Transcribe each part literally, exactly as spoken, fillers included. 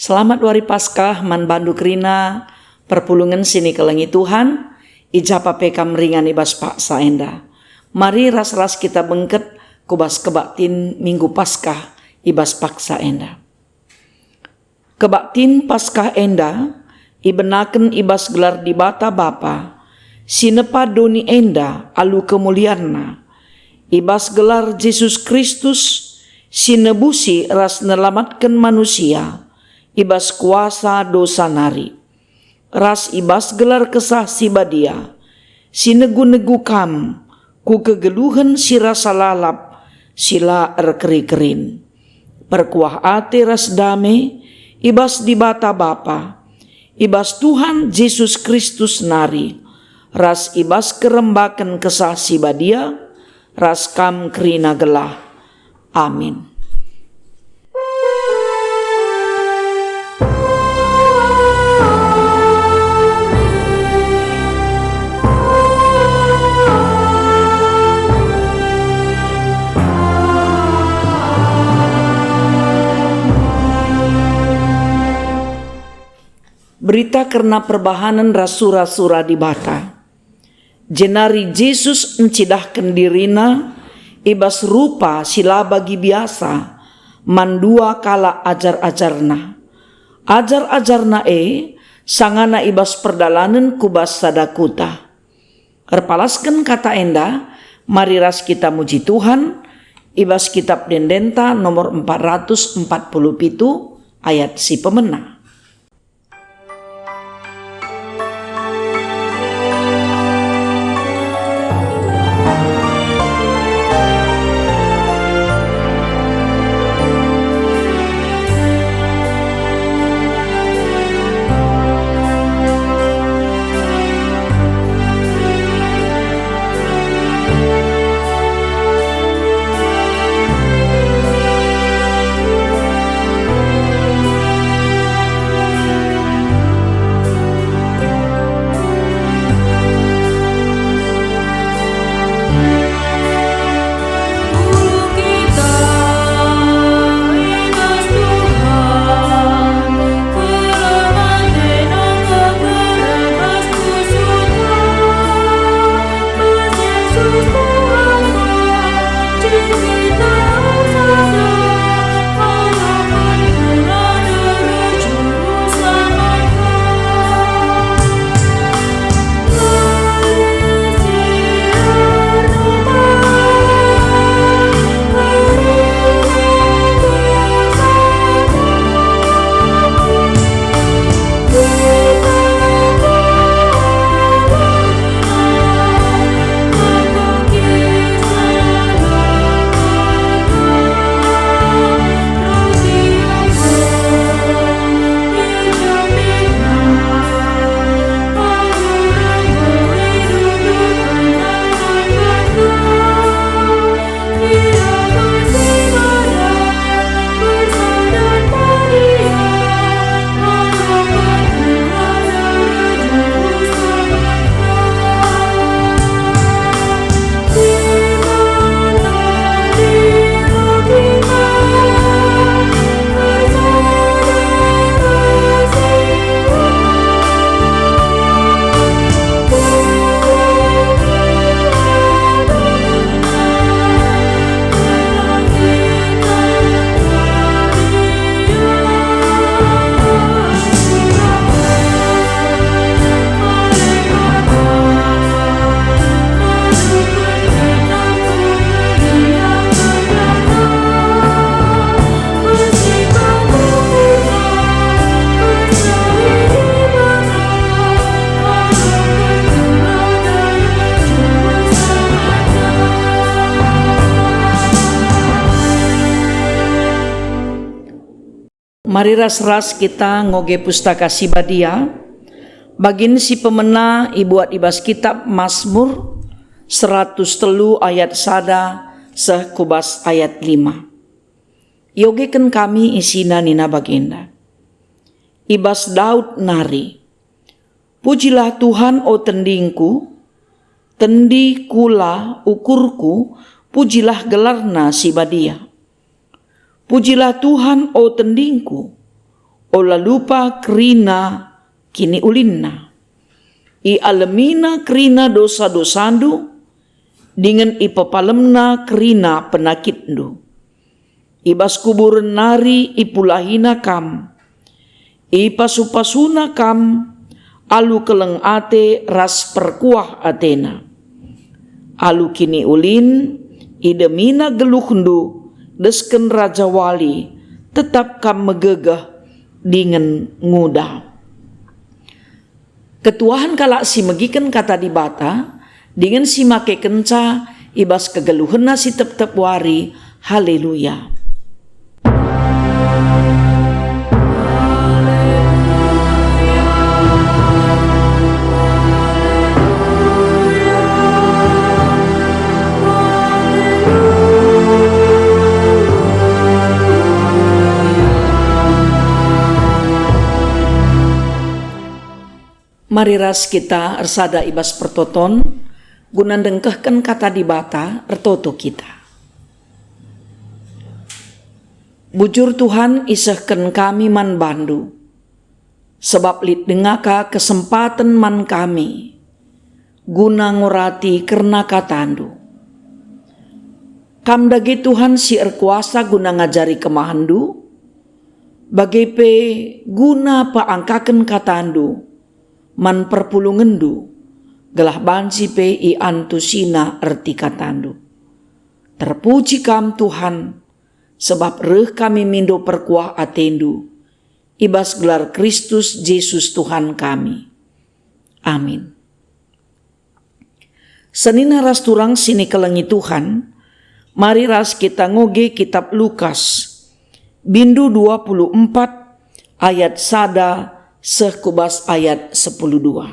Selamat Wari Paskah man bandu kerina perpulungen si nikelengi Tuhan, i ja pe kam ringan i bas paksa enda. Mari ras-ras kita bengket ku bas kebaktin Minggu Paskah i bas paksa enda. Kebaktin Paskah enda ibenaken i bas gelar Dibata Bapa, si nepa doni enda alu kemulianNa, i bas gelar Jesus Kristus, si nebusi ras nelamatken manusia i bas kuasa dosa nari, ras i bas gelar Kesah Si Badia, si negu-negu kam ku kegeluhen si rasa lalap si la erkeri-kerin. Perkuah ate ras dame i bas Dibata Bapa, i bas Tuhan Jesus Kristus nari, ras i bas kerembaken Kesah Si Badia, ras kam kerina gelah. Amin. Berita kerna perbahanen ras sura-sura Dibata. Jenari Jesus ncidahken diriNa i bas rupa si la bagi biasa man dua kalak ajar-ajarNa. Ajar-ajarNa e sangana i bas perdalanen ku bas sada kuta. Erpalasken kata enda, mari ras kita muji Tuhan i bas Kitab Ende-Endenta nomor empat ratus empat puluh pitu, ayat si pemena. Mari ras-ras kita ngoge Pustaka Si Badia. Bagin si pemena ibuat i bas Kitab Masmur seratus telu ayat sada seh ku bas ayat lima. Iogeken kami isina nina bagenda. I bas Daud nari, "Pujilah Tuhan, o tendingku, tendi kula ukurku, pujilah gelarNa si badia. Pujilah Tuhan, o tendingku, Ola lupa kerina kiniulinna. Ialemina kerina dosa-dosandu, dingen ipepalemna kerina penakitndu. I bas kuburen nari ipulahina kam. Ipasu-pasuna kam alu keleng ate ras perkuah atena. Alu kiniulin, idemina geluhndu desken rajawali, tetap kam megegeh dingen nguda. Ketuahen kalak si megiken Kata Dibata dingen si makekenca i bas kegeluhenna si tep-tep wari. Haleluya! Mari ras kita ersada i bas pertoton, guna ndengkehken Kata Dibata, ertoto kita. Bujur Tuhan, isehken kami man bandu, sabap lit denga ka kesempaten man kami, guna ngurati kerna katandu. Kam dage Tuhan si erkuasa guna ngajari kemahenndu, bage pe guna peangkaken katandu man perpulungenndu, gelah banci pe iantusina erti katandu. Terpuji Kam, Tuhan, sebab reh kami mindo perkuah atendu, i bas gelar Kristus Jesus Tuhan kami. Amin. Senina ras turang si nikelengi Tuhan, mari ras kita ngoge Kitap Lukas, bindu dua puluh empat ayat sada seh ku bas ayat sepuluh dua.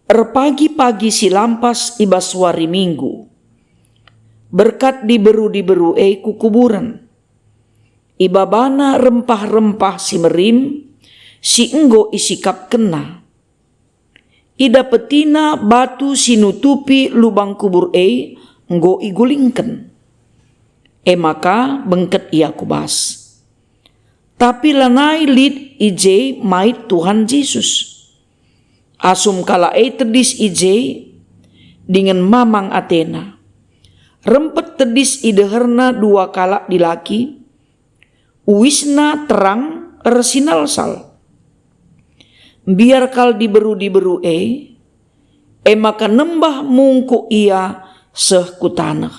Erpagi-pagi si lampas i bas wari Minggu, berkat diberu-diberu e ku kuburen. Ibabana rempah-rempah si merim si enggo isikapkenna. Idapetina batu si nutupi lubang kubur e enggo igulingken. E maka bengket ia ku bas. Tapi lanai lit i je mait Tuhan Jesus. Asum kalak e tedis i je, dingen mamang atena. Rempet tedis i deherna dua kalak dilaki, uisna terang ersinalsal. Mbiar kal diberu-diberu e, e maka nembah mungkuk ia seh ku taneh.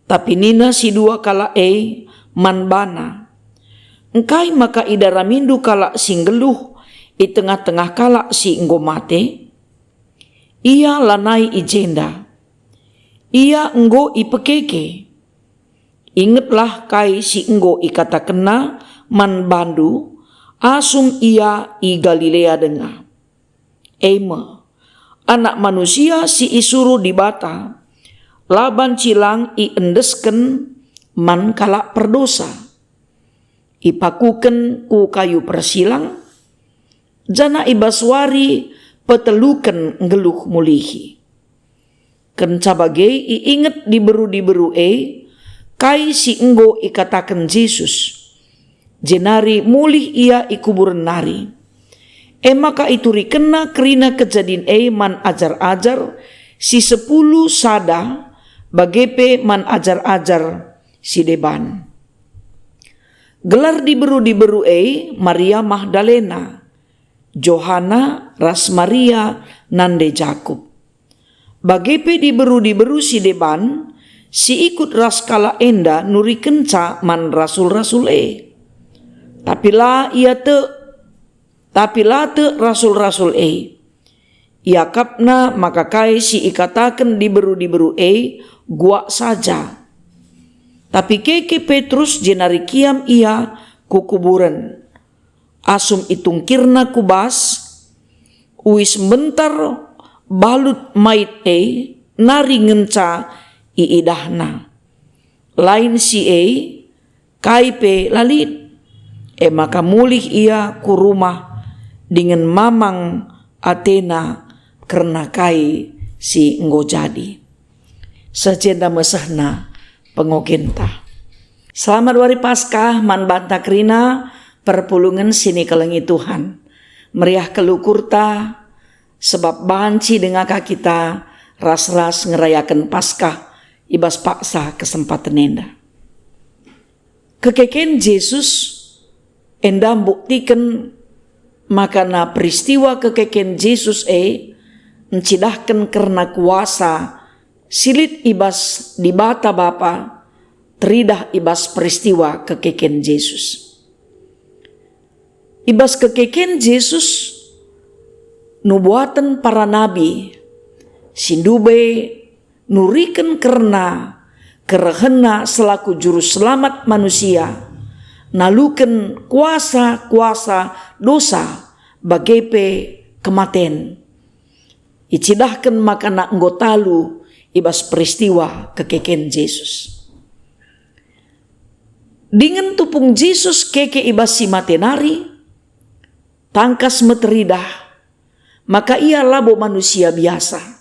Tapi nina si dua kalak e man bana, "Engkai maka idaramindu kalak si nggeluh i tengah-tengah kalak si enggo mate? Ia lanai i jenda. Ia enggo ipekeke. Ingetlah kai si enggo ikatakenna man bandu asum ia i Galilea denga." E me, Anak Manusia si isuruh Dibata, la banci lang iendesken man kalak perdosa. Ipakuken ku kayu persilang, janah i bas wari peteluken nggeluh mulihi. Kenca bage iinget diberu-diberu e kai si enggo ikataken Jesus, jenari mulih ia i kuburen nari. E maka iturikenna kerina kejadin e man ajar-ajar si sepuluh sada, bage pe man ajar-ajar si deban. Gelar diberu-diberu e Maria Magdalena, Johana ras Maria nande Jakup. Bage pe diberu-diberu si deban si ikut ras kalak enda nurikenca man rasul-rasul e. Tapi la ia tek, tapi la tek rasul-rasul e. Iakapna maka kai si ikataken diberu-diberu e guak saja. Tapi keke Petrus jenari kiam ia ku kuburen. Asum itungkirna ku bas, uis mbentar balut mait e nari ngenca iidahna. Lain si e, kai pe la lit. E maka mulih ia ku rumah dingen mamang atena kerna kai si enggo jadi. Seh jenda mesehna pengogenta. Selamat Wari Paskah man banta kerina perpulungen si nikelengi Tuhan. Meriah kal ukurta, sebab banci denga ka kita ras-ras ngerayaken Paskah i bas paksa kesempaten enda. Kekeken Jesus enda mbuktiken maka na peristiwa kekeken Jesus e ncidahken kerna kuasa si lit i bas Dibata Bapa teridah i bas peristiwa kekeken Jesus. I bas kekeken Jesus, nubuaten para nabi si ndube nuriken kerna kerehenNa selaku Juru Selamat manusia, naluken kuasa-kuasa dosa bage pe kematen. Icidahken maka na enggo talu i bas peristiwa kekeken Jesus. Dingen tupung Jesus keke i bas si mate nari, tangkas me teridah, maka Ia labo manusia biasa.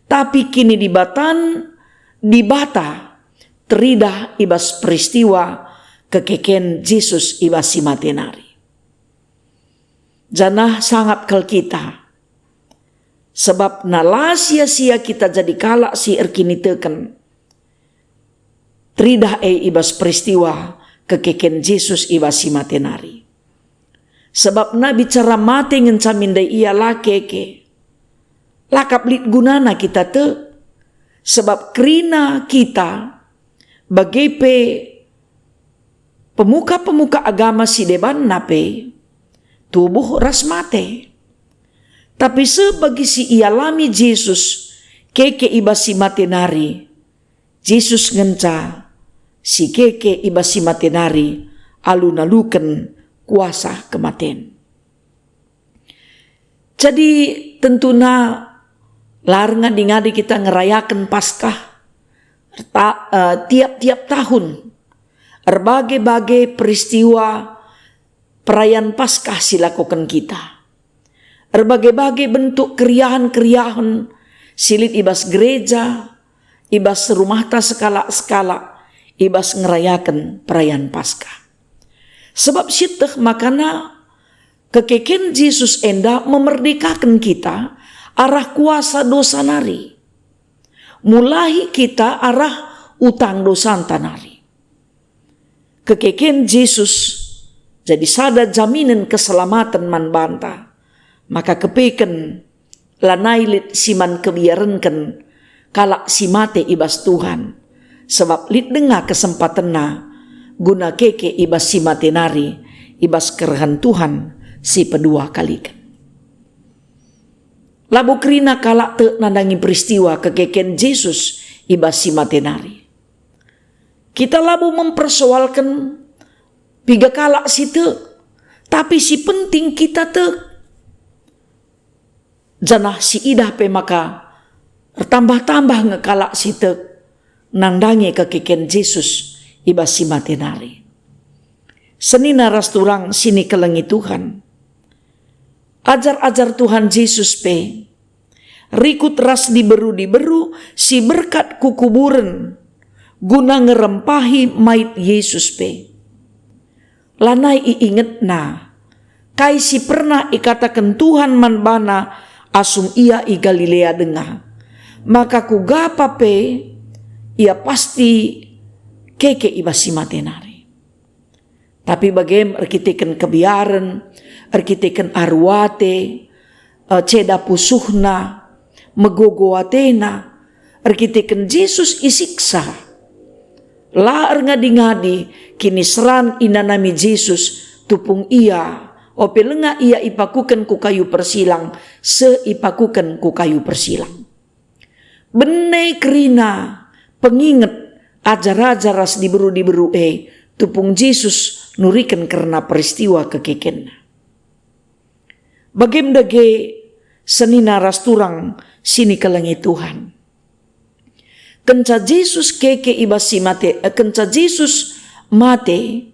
Tapi kinidibatan Dibata teridah i bas peristiwa kekeken Jesus i bas si mate nari. Janah sangap kal kita, sebab na la sia-sia kita jadi kalak si erkiniteken teridah e i bas peristiwa kekeken Jesus i bas si mate nari. Sebab na bicara mate ngenca min ndai ia la keke, la kap lit gunana kita tek, sebab kerina kita bage pe pemuka-pemuka agama si debanna pe tubuh ras mate. Tapi seh bagi si ialami Jesus keke i bas si mate nari, Jesus ngenca si keke i bas si mate nari alu naluken kuasa kematen. Jadi, tentuna la erngadi-ngadi kita ngerayaken Paskah erta-, eh, tiap-tiap tahun. Erbage-bage peristiwa perayaan Paskah si lakoken kita. Erbage-bage bentuk keriahen-keriahen si lit i bas gereja, i bas rumahta sekalak-sekalak, i bas ngerayaken perayaan Paskah. Sebab sieteh makana kekeken Jesus enda memerdekaken kita arah kuasa dosa nari, mulahi kita arah utang dosanta nari. Kekeken Jesus jadi sada jaminen keselamaten man banta, maka kepeken lanai lit si man kebiarenken kalak si mate i bas Tuhan, sebab lit denga kesempatenna guna keke i bas si mate nari i bas kerehen Tuhan si pedua kaliken. Labo kerina kalak tek nandangi peristiwa kekeken Jesus i bas si mate nari. Kita labo mempersoalken piga kalak si tek, tapi si penting kita tek. Janah si idah pe maka ertambah-tambah nge kalak si tek nandangi kekeken Jesus i bas si mate nari. Senina ras turang si nikelengi Tuhan. Ajar-ajar Tuhan Jesus pe rikut ras diberu-diberu si berkat ku kuburen guna ngerempahi mait Jesus pe. Lanai iingetna kai si pernah ikataken Tuhan man bana asum ia i Galilea denga, maka kuga pa pe ia pasti keke i bas si mate nari. Tapi bagem erkiteken kebiaren, erkiteken aru ate, eh, ceda pusuhna, megogo atena, erkiteken Jesus isiksa. La erngadi-ngadi, kiniseran inanami Jesus, tupung ia, ope langa ia ipakuken ku kayu persilang, seh ipakuken ku kayu persilang. Bene kerina penginget ajar-ajar ras diberu-diberu e tupung Jesus nuriken kerna peristiwa kekekenna. Bagem dage senina ras turang si nikelengi Tuhan. Kenca Jesus keke i bas si mate, eh, kenca Jesus mate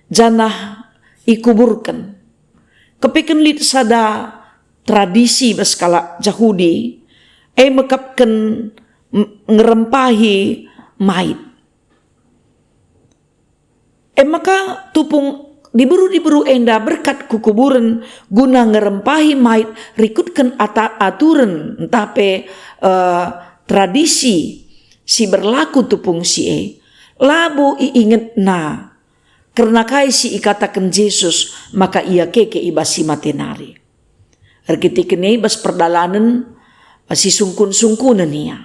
janah ikuburken, kepeken lit sada tradisi bas kalak Jahudi, e mekapken m-, ngerempahi mait. E maka tupung diberu-diberu enda berkat ku kuburen guna ngerempahi mait rikutken ata-, aturen ntah pe, eh, tradisi si berlaku tupung si e, labo iingetna kerna kai si ikataken Jesus maka ia keke i bas si mate nari. Erkiteken e i bas perdalanen, eh, sisungkun-sungkunen ia.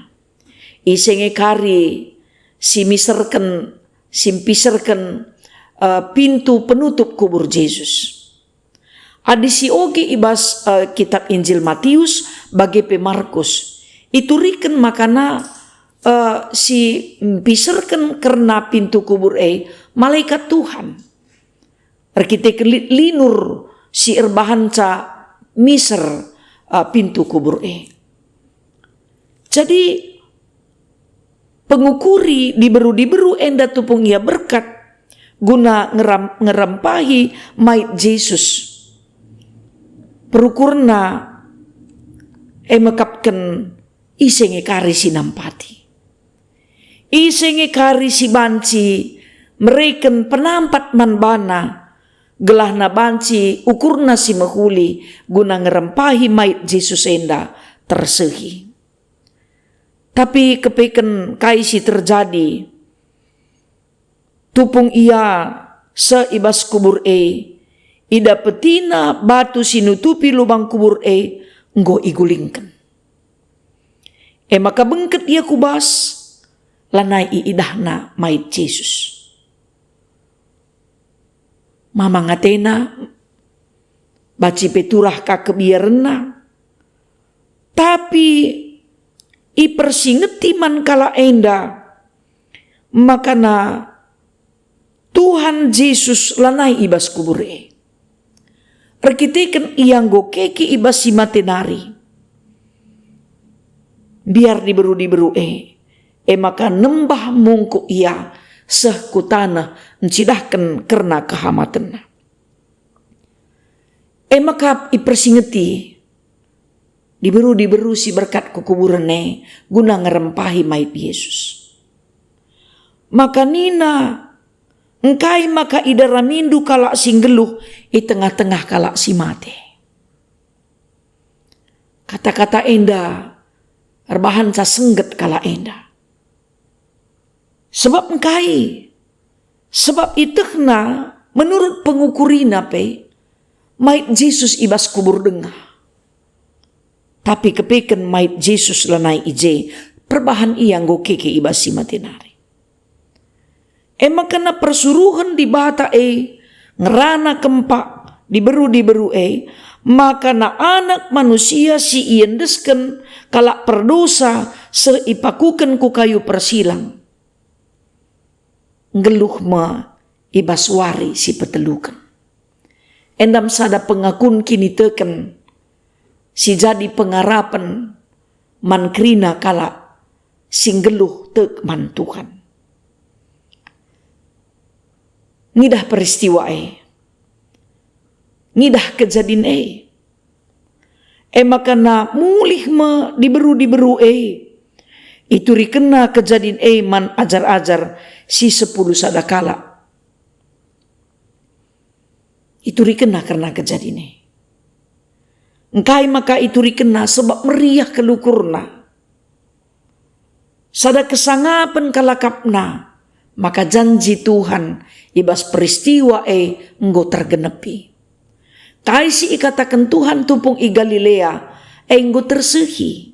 Ise nge kari si miserken, si mpiserken, eh, pintu penutup kubur Jesus. Adi sioge i bas, eh, kitab Injil Matius, bage pe Markus, ituriken makana, eh, si mpiserken kerna pintu kubur e malaikat Tuhan. Erkiteken li-, linur si erbahanca miser, uh, pintu kubur e. Jadi, pengukuri diberu-diberu enda tupung ia berkat guna ngeram-, ngerempahi mait Jesus. Perukurna e mekapken ise nge kari si nampati. Ise nge kari si banci mereken penampat man bana, gelahna banci ukurna si mehuli guna ngerempahi mait Jesus enda tersehi. Tapi kepeken kai si terjadi? Tupung ia seh i bas kubur e, idapetina batu si nutupi lubang kubur e enggo igulingken. E maka bengket ia ku bas, lanai iidahna mait Jesus. Mamang atena, banci pe turah ka kebiarenna, tapi ipersingeti man kalak enda, makana Tuhan Jesus lanai i bas kubur e. Erkiteken ia enggo keke i bas si mate nari, mbiar diberu-diberu e, e maka nembah mungkuk ia seh ku taneh ncidahken kerna kehamatenna. E maka ipersingeti diberu-diberu si berkat ku kuburen e guna ngerempahi mait Jesus. Maka nina, "Engkai maka idaramindu kalak si nggeluh i tengah-tengah kalak si mate?" Kata-kata enda erbahanca sengget kalak enda. Sebab engkai? Sebab ietehna menurut pengukurina pe mait Jesus i bas kubur denga. Tapi kepeken mait Jesus lanai i je, perbahan ia enggo keke i bas si mate nari. E maka na persuruhen Dibata e ngerana kempak diberu-diberu e, maka na Anak Manusia si iendesken kalak perdosa seh ipakuken ku kayu persilang. Nggeluh me i bas wari si peteluken. Enda me sada pengakun kiniteken si jadi pengarapen man kerina kalak si nggeluh tek man Tuhan. Ngidah peristiwa e, ngidah kejadin e. E maka na mulih me diberu-diberu e. Iturikenna kejadin e man ajar-ajar si sepuluh sada kalak. Iturikenna kerna kejadin e. Engkai maka iturikenna? Sebab meriah kal ukurna. Sada kesangapen kal akapna, maka janji Tuhan i bas peristiwa e enggo tergenepi. Kai si ikataken Tuhan tupung i Galilea e enggo tersehi.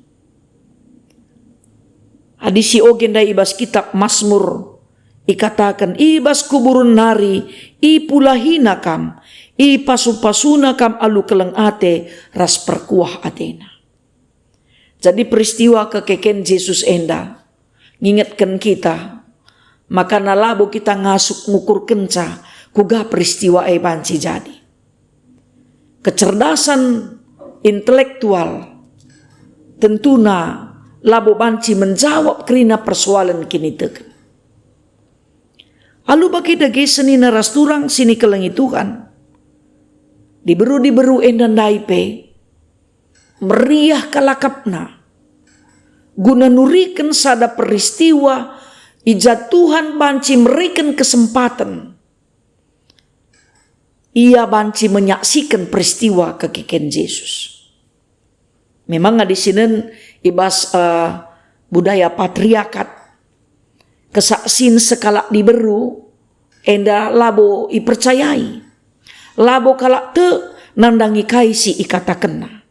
Adi sioge ndai i bas kitab Masmur, ikataken, "I bas kuburen nari ipulahina kam, ipasu-pasuna kam alu keleng ate ras perkuah atena." Jadi peristiwa kekeken Jesus enda ngingetken kita, makana labo kita ngasup ngukurkenca kuga peristiwa e banci jadi. Kecerdasan intelektual tentuna labo banci menjawab kerina persoalen kiniteken. Alu bage dage senina ras turang si nikelengi Tuhan. Diberu-diberu enda ndai pe meriah kal akapna guna nuriken sada peristiwa i ja Tuhan banci mereken kesempaten Ia banci menyaksiken peristiwa kekeken Jesus. Memang adi sinen i bas, eh, budaya patriarkat, kesaksin sekalak diberu enda labo ipercayai. Labo kalak tek nandangi kai si ikatakenna.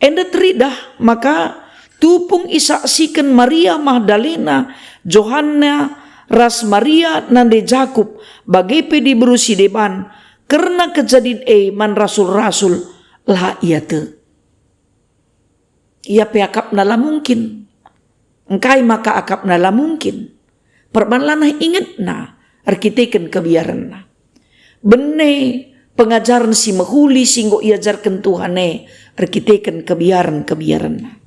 Enda teridah maka tupung isaksiken Maria Magdalena, Johanna, ras Maria nande Jakup, bage pe diberu si deban, kerna kejadin e man rasul-rasul, la ia tek. Ia pe akapna la mungkin. Engkai maka akapna la mungkin? Perban lanai ingetna erkiteken kebiarenna. Bene pengajaren si mehuli si enggo iajarken Tuhan e erkiteken kebiaren-kebiarenna.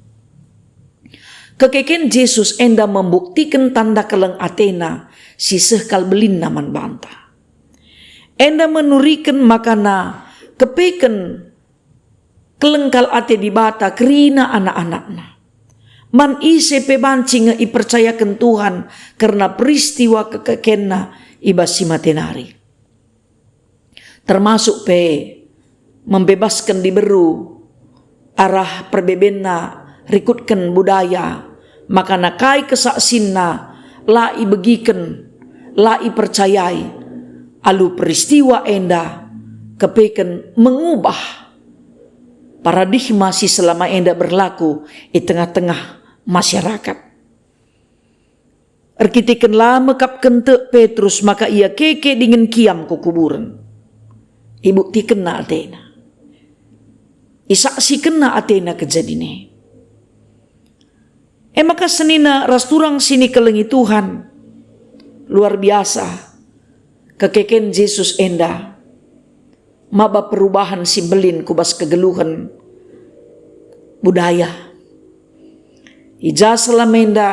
Kekeken Jesus enda membuktiken tanda keleng atena si seh kal belinna man banta. Enda menuriken makana kepeken keleng kal ate Dibata kerina anak-anakna. Man ise pe banci nge ipercayaken Tuhan kerna peristiwa kekekenna i bas si mate nari. Termasuk pe membebasken diberu arah perbebenna rikutken budaya, makana kai kesaksinna la ibegiken, la ipercayai. Alu peristiwa enda kepeken mengubah paradigma si selama enda berlaku i tengah-tengah masyarakat. Erkiteken la mekapken tek Petrus, maka ia keke dingen kiam ku kuburen. Ibuktikenna atena. Isaksikenna atena kejadin e. E maka senina ras turang si nikelengi Tuhan, luar biasa kekeken Jesus enda maba perubahan si mbelin ku bas kegeluhen budaya. I ja selama enda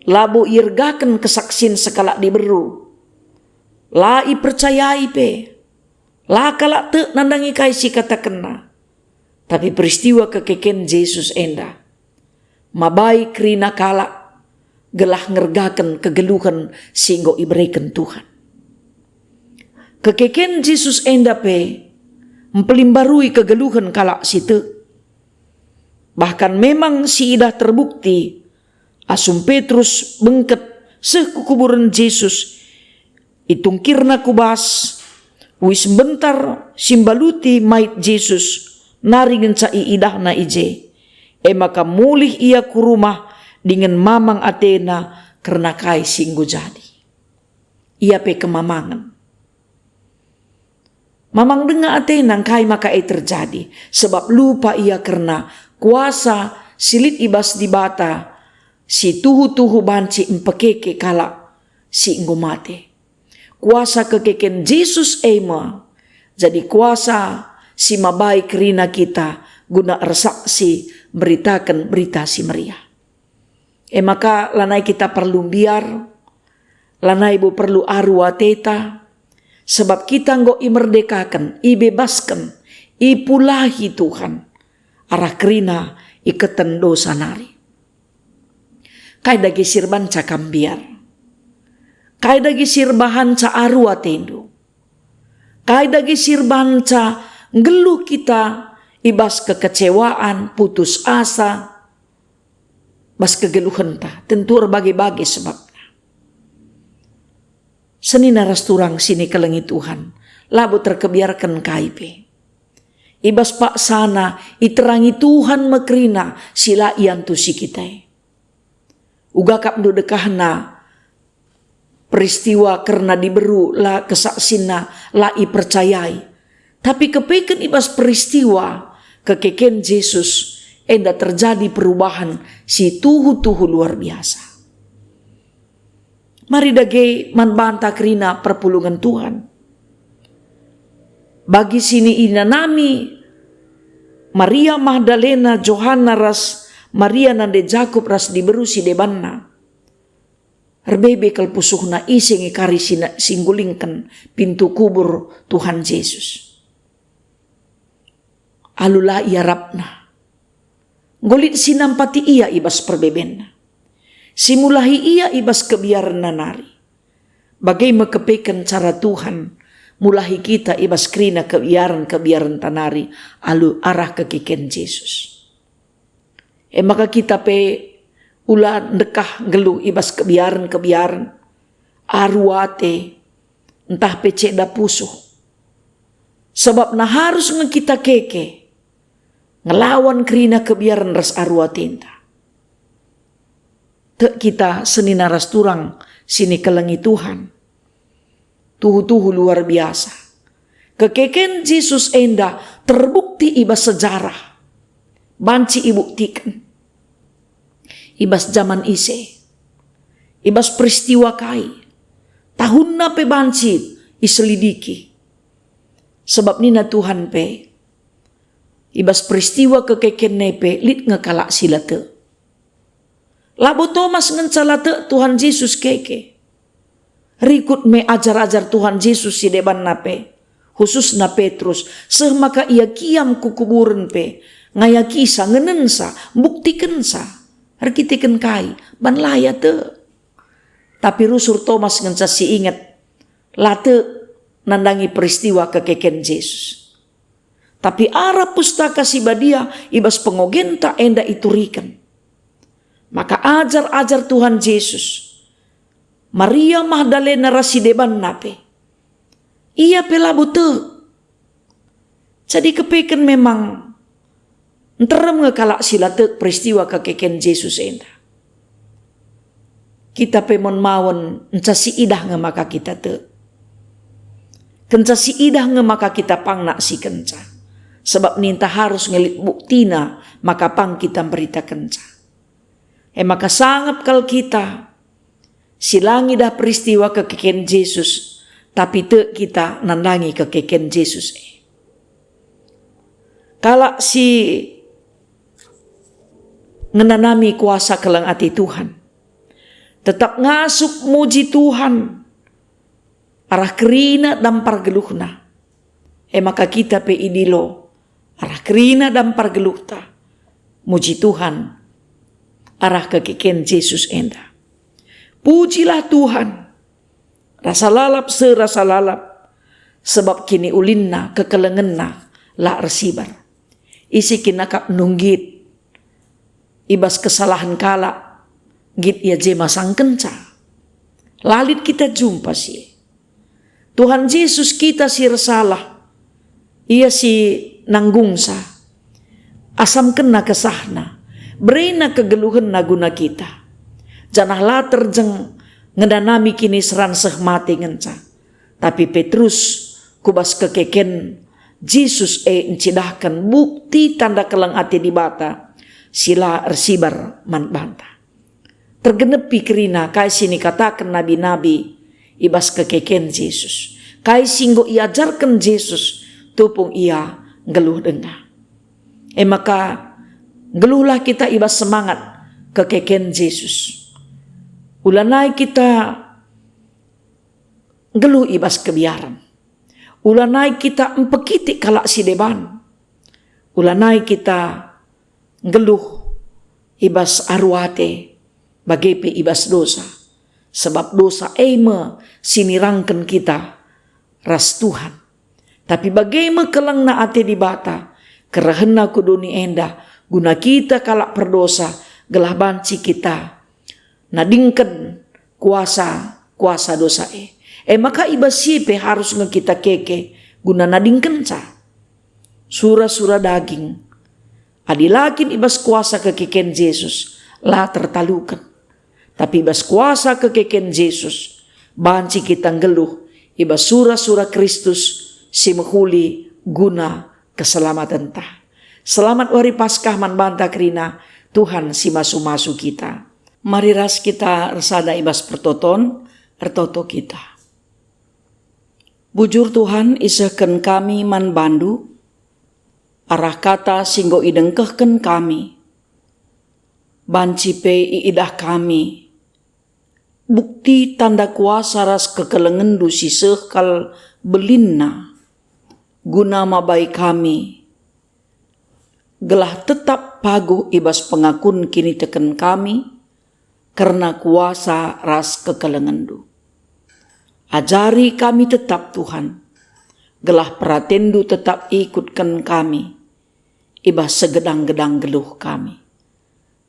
labo iergaken kesaksin sekalak diberu, la ipercayai pe, la kalak tek nandangi kai si ikatakenna. Tapi peristiwa kekeken Jesus enda mabai kerina kalak gelah ngergaken kegeluhen si enggo ibereken Tuhan. Kekeken Jesus enda pe mpelimbarui kegeluhen kalak si tek. Bahkan memang siidah terbukti asum Petrus bengket seh ku kuburen Jesus, itungkirna ku bas, uis mbentar si mbaluti mait Jesus, nari ngenca iidahna i je. E maka mulih ia ku rumah dingen mamang atena kerna kai si enggo jadi. Ia pe kemamangen. Mamang denga atena ngkai maka e terjadi, sebab lupa ia kerna kuasa si lit i bas Dibata si tuhu-tuhu banci mpekeke kalak si enggo mate. Kuasa kekeken Jesus e me jadi kuasa si mabai kerina kita guna ersaksi mberitaken Berita Si Meriah. E maka lanai kita perlu mbiar, lanai bo perlu aru ateta, sebab kita enggo imerdekaken, ibebasken, ipulahi Tuhan arah kerina iketen dosa nari. Kai dage si erbahanca kam mbiar? Kai dage si erbahanca aru atendu? Kai dage si erbahanca nggeluh kita i bas kekecewaan, putus asa, bas kegeluhenta? Tentu erbage-bage sebabna. Senina ras turang si nikelengi Tuhan, labo terkebiarken kai pe. I bas paksana iterangi Tuhan me kerina si la iantusi kita e. Uga kap ndu dekahna peristiwa kerna diberu la kesaksinna la ipercayai, tapi kepeken i bas peristiwa kekeken Jesus enda terjadi perubahan si tuhu-tuhu luar biasa. Mari dage man banta kerina perpulungen Tuhan. Bagi si niinanami Maria Magdalena, Johanna ras Maria nande Jakup ras diberu si debanna, erbebe kal pusuhna ise nge kari si na-, si nggulingken pintu kubur Tuhan Jesus. Alu la iarapna. Enggo lit si nampati ia i bas perbebenna, si mulahi ia i bas kebiarenna nari. Bage me kepeken cara Tuhan mulahi kita i bas kerina kebiaren-kebiarenta nari alu arah kekeken Jesus. E maka kita pe ula ndekah nggeluh i bas kebiaren-kebiaren, aru ate, ntah pe ceda pusuh. Sabapna harus nge kita keke ngelawan kerina kebiaren ras aru atenta. Tek kita senina ras turang si nikelengi Tuhan. Tuhu-tuhu luar biasa. Kekeken Jesus enda terbukti i bas sejarah. Banci ibuktiken. I bas jaman ise. I bas peristiwa kai. Tahunna pe banci iselidiki. Sebab nina Tuhan pe, i bas peristiwa kekeken e pe lit nge kalak si la tek. Labo Tomas ngenca la tek Tuhan Jesus keke. Rikut me ajar-ajar Tuhan Jesus si debanna pe, khususna Petrus, seh maka ia kiam ku kuburen pe, ngayakisa, ngenensa, mbuktikensa. Erkiteken kai? Ban la ia tek. Tapi rusur Tomas ngenca si inget, la tek nandangi peristiwa kekeken Jesus. Tapi arah Pustaka Si Badia i bas pengogenta enda ituriken. Maka ajar-ajar Tuhan Jesus, Maria Magdalena ras si debanna pe, ia pe labo tek. Jadi kepeken memang nterem nge kalak si la tek peristiwa kekeken Jesus enda. Kita pe mawen-mawen, enca si idah nge maka kita tek. Kenca si idah nge maka kita pang naksikenca. Sebab ninta harus nge lit buktina maka pang kita mberitakenca. E maka sangap kal kita si la ngidah peristiwa kekeken Jesus, tapi tek kita nandangi kekeken Jesus e. Kalak si ngenanami kuasa keleng ate Tuhan, tetap ngasup muji Tuhan arah kerina dampar geluhna. E maka kita pe idilo arah kerina dampar geluhta, muji Tuhan arah kekeken Jesus enda. Pujilah Tuhan, rasa lalap seh rasa lalap, sebab kiniulinna, kekelengenna la ersibar. Ise kin akapndu nggit i bas kesalahen kalak, nggit ia je masangkenca. La lit kita jumpa si e. Tuhan Jesus kita si ersalah, Ia si nanggungsa. Asamkenna kesahNa, bereNa kegeluhenNa guna kita. Janah la terjeng ngenanami kiniseran seh mate ngenca. Tapi Petrus, ku bas kekeken Jesus e ncidahken bukti tanda keleng ate Dibata si la ersibar man banta. Tergenepi kerina kai si nikataken nabi-nabi i bas kekeken Jesus, kai si enggo iajarken Jesus tupung Ia nggeluh denga. E maka, nggeluhlah kita i bas semangat kekeken Jesus. Ulanai kita nggeluh i bas kebiaren. Ulanai kita mpekitik kalak si deban. Ulanai kita nggeluh i bas aru ate, bage pe i bas dosa. Sebab dosa e me si nirangken kita ras Tuhan. Tapi bage me kelengna ate Dibata, kerehenNa ku doni enda, guna kita kalak perdosa, gelah banci kita nadingken kuasa-kuasa dosa e. E maka i bas si pe harus nge kita keke guna nadingkenca. Sura-sura daging, adi la kin i bas kuasa kekeken Jesus, la tertaluken. Tapi i bas kuasa kekeken Jesus, banci kita nggeluh i bas sura-sura Kristus si mehuli guna keselamatenta. Selamat Wari Paskah man banta kerina, Tuhan si masu-masu kita. Mari ras kita ersada i bas pertoton, ertoto kita. Bujur Tuhan, isehken kami man bandu, arah kata si enggo idengkehken kami. Banci pe iidah kami bukti tanda kuasa ras kekelengenndu si seh kal belinna, guna mabai kami, gelah tetap paguh i bas pengakun kiniteken kami kerna kuasa ras kekelengenndu. Ajari kami tetap, Tuhan, gelah peratenNdu tetap ikutken kami i bas segedang-gedang geluh kami.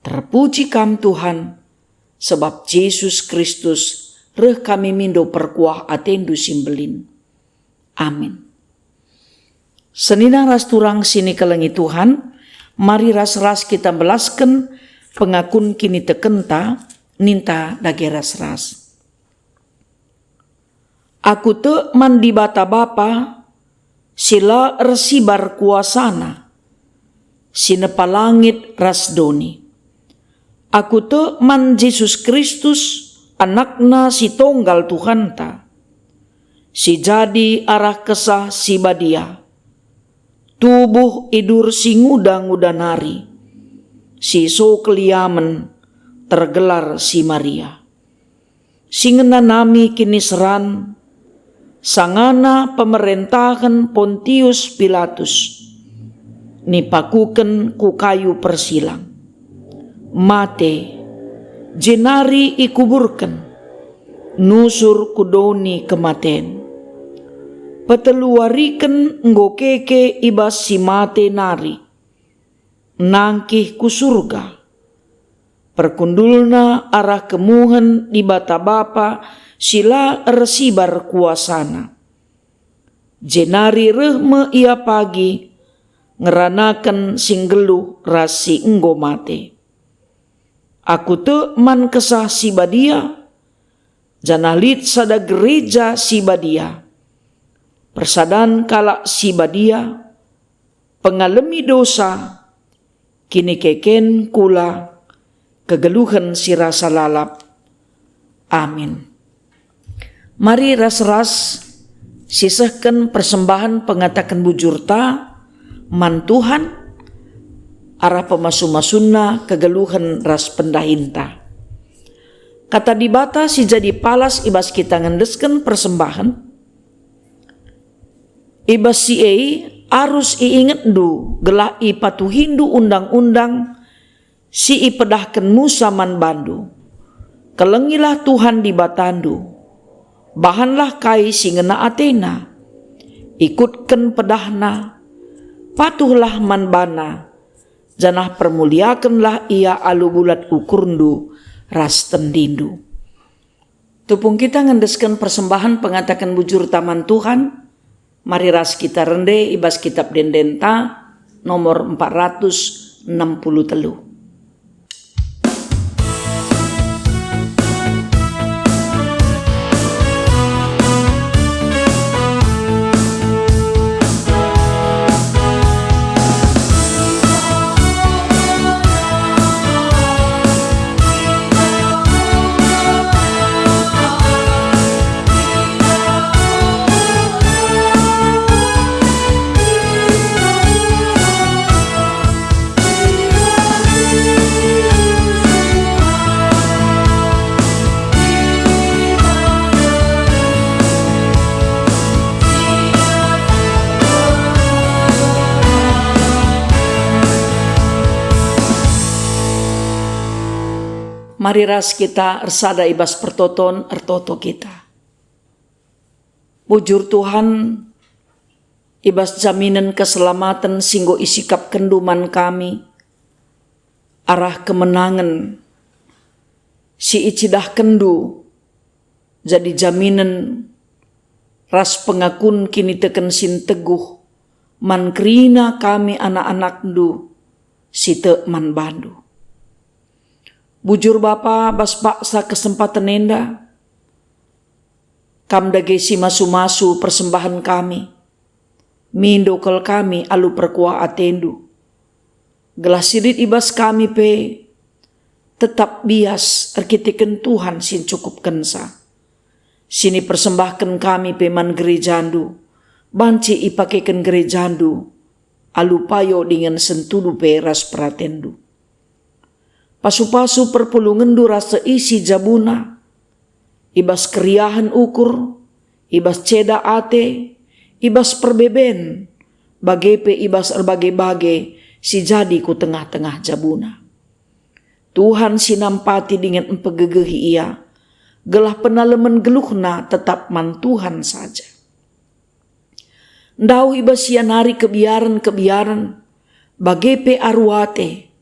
Terpuji Kam, Tuhan, sebab Jesus Kristus reh kami mindo perkuah ateNdu si mbelin. Amin. Senina ras turang si nikelengi Tuhan, mari ras-ras kita mbelasken pengakun kinitekenta, ninta dage ras-ras. Aku tek man Dibata Bapa, si la ersibar kuasaNa, si nepa langit ras doni. Aku tek man Jesus Kristus, AnakNa si tonggal Tuhanta, si jadi arah Kesah Si Badia, tubuh idur si nguda-nguda nari, si so keliamen tergelar si Maria, si ngenanami kiniseran, sangana pemerentahen Pontius Pilatus, nipakuken ku kayu persilang, mate, jenari ikuburken, nusur ku doni kematen. Peteluwariken enggo keke i bas si mate nari, nangkih ku Surga. Perkundulna arah kemuhen Dibata Bapa si la ersibar kuasaNa. Jenari reh me Ia pagi ngeranaken si nggeluh ras si enggo mate. Aku tek man Kesah Si Badia, janah lit sada gereja si badia, persadan kalak si badia, pengalemi dosa, kinikeken kula, kegeluhen si rasa lalap. Amin. Mari ras-ras sisehken persembahen pengataken bujurta man Tuhan arah pemasu-masunNa kegeluhen ras pendahinta. Kata Dibata si jadi palas i bas kita ngendesken persembahen, i bas si e arus iingetndu gelah ipatuhindu undang-undang si ipedahken Musa man bandu. Kelengilah Tuhan Dibatandu. Bahanlah kai si ngena ateNa. Ikutken pedahNa. Patuhlah man baNa, janah permuliakenlah Ia alu bulat ukurndu ras tendindu. Tupung kita ngendesken persembahen pengataken bujurta man Tuhan, mari ras kita rende i bas Kitab Ende-Endenta nomor empat ratus enam puluh telu. Mari ras kita ersada i bas pertoton, ertoto kita. Bujur Tuhan, i bas jaminen keselamaten si enggo isikapkenNdu man kami, arah kemenangen si icidahkenNdu jadi jaminen ras pengakun kiniteken si nteguh man kerina kami anak-anakNdu si tek man baNdu. Bujur Bapa, bas paksa kesempaten enda, Kam dage si masu-masu persembahen kami. Mindo kal kami alu perkuah ateNdu, gelah si lit i bas kami pe tetap bias erkiteken Tuhan si ncukupkenca. Si nipersembahken kami pe man gerejaNdu, banci ipakeken gerejaNdu alu payo dingen sentudu pe ras peratenNdu. Pasu-pasu perpulungenNdu ras seisi jabuna, i bas keriahen ukur, i bas ceda ate, i bas perbeben, bage pe i bas erbage-bage si jadi ku tengah-tengah jabuna. Tuhan si nampati dingen mpegegehi ia, gelah penalemen geluhna tetap man Tuhan saja. Ndauh i bas ia nari kebiaren-kebiaren, bage pe aru ate,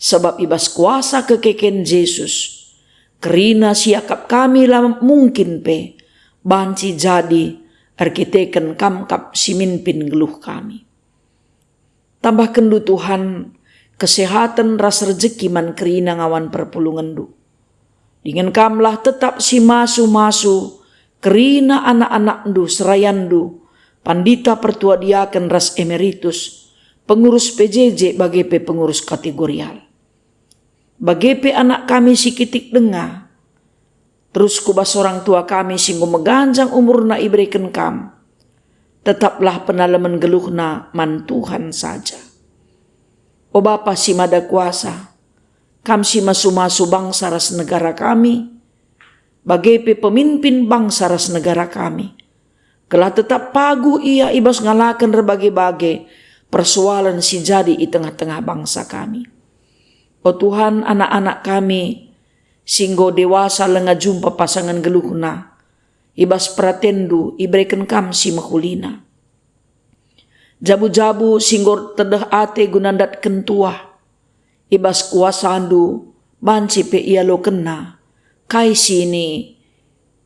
sabap i bas kuasa kekeken Jesus, kerina siakap kami la mungkin pe banci jadi erkiteken Kam kap si mimpin nggeluh kami. Tambahkenndu Tuhan, kesehaten ras rejeki man kerina ngawan perpulungenndu. Dingen Kamlah tetap si masu-masu kerina anak-anakndu, serayanndu, pandita pertua diaken ras emeritus, pengurus P J J bage pe pengurus kategorial. Bage pe anak kami si kitik denga, terus ku bas orang tua kami si enggo meganjang umurna ibereken Kam, tetaplah penalemen geluhna man Tuhan saja. O Bapa si Mada Kuasa, Kam si masu-masu bangsa ras negara kami, bage pe pemimpin bangsa ras negara kami, gelah tetap paguh ia i bas ngalaken erbage-bage persoalen si jadi i tengah-tengah bangsa kami. O Tuhan, anak-anak kami si enggo dewasa langa jumpa pasangen geluhna, i bas peratenNdu ibereken Kam si mehulina. Jabu-jabu si enggo tedeh ate guna ndatken tuah, i bas kuasaNdu banci pe ialokenna kai si ni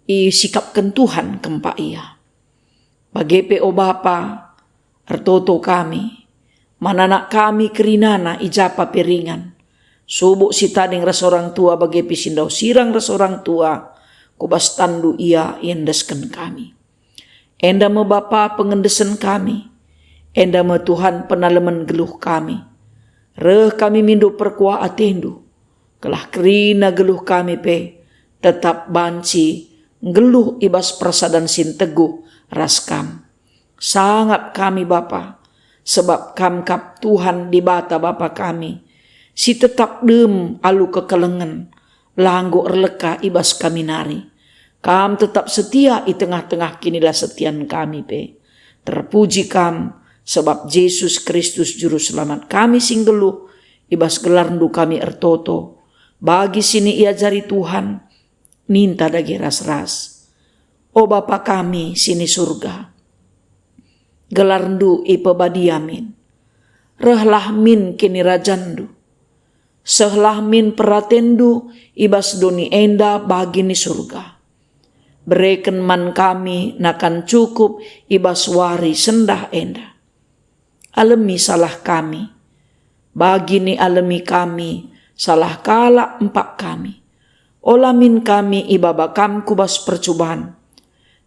isikapken Tuhan kempak ia. Bage pe, o Bapa, ertoto kami, man anak kami kerinana i japa pe ringan, subuk si tading ras orang tua bage pe si ndauh sirang ras orang tua, ku bas tanNdu ia iendesken kami. Enda me Bapa pengendesen kami, enda me Tuhan penalemen geluh kami. Reh kami mindo perkuah ateNdu, gelah kerina geluh kami pe tetap banci nggeluh i bas persadan si nteguh ras Kam. Sangap kami, Bapa, sebab Kam kap Tuhan Dibata Bapa kami, si tetap dem alu kekelengen, la enggo erleka i bas kami nari. Kam tetap setia i tengah-tengah kinilasetian kami pe. Terpuji Kam, sebab Jesus Kristus Juru Selamat kami si nggeluh, i bas gelarNdu kami ertoto. Bagi si niajari Tuhan, ninta dage ras-ras. O Bapa kami si ni Surga, gelarNdu ipebadia min. Rehlah min kinirajanNdu. Sehlah min peratenNdu i bas doni enda bagi ni Surga. Bereken man kami nakan cukup i bas wari sendah enda. Alemi salah kami, bagi nialemi kami salah kalak empak kami. Ola min kami ibaba Kam ku bas percuban,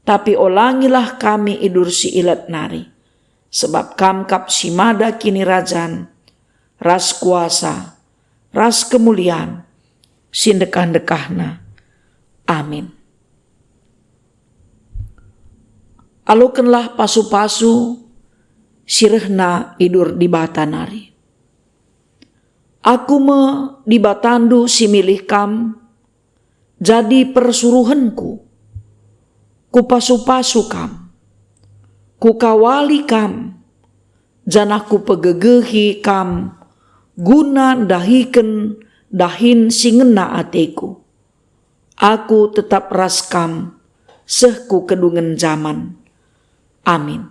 tapi olangilah kami idur si ilat nari, sebab Kam kap si mada kinirajan, ras kuasa, ras kemulian, si ndekah-ndekahna. Amin. Alokenlah pasu-pasu si rehna idur Dibata nari. Aku me Dibatandu si milih kam jadi persuruhenku. Kupasu-pasu kam, kukawali kam, janah kupegegehi kam guna ndahiken dahin si ngena ateku. Aku tetap ras kam seh ku kedungen jaman. Amin.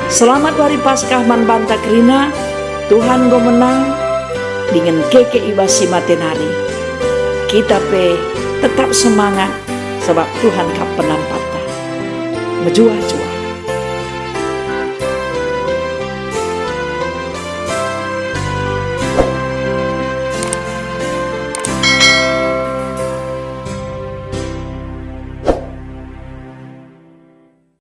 Selamat Wari Paskah man banta kerina. Tuhan enggo menang, dingen keke i bas si mate nari. Kita pe tetap semangat, sabap Tuhan kap penampakta. Mejuah-juah.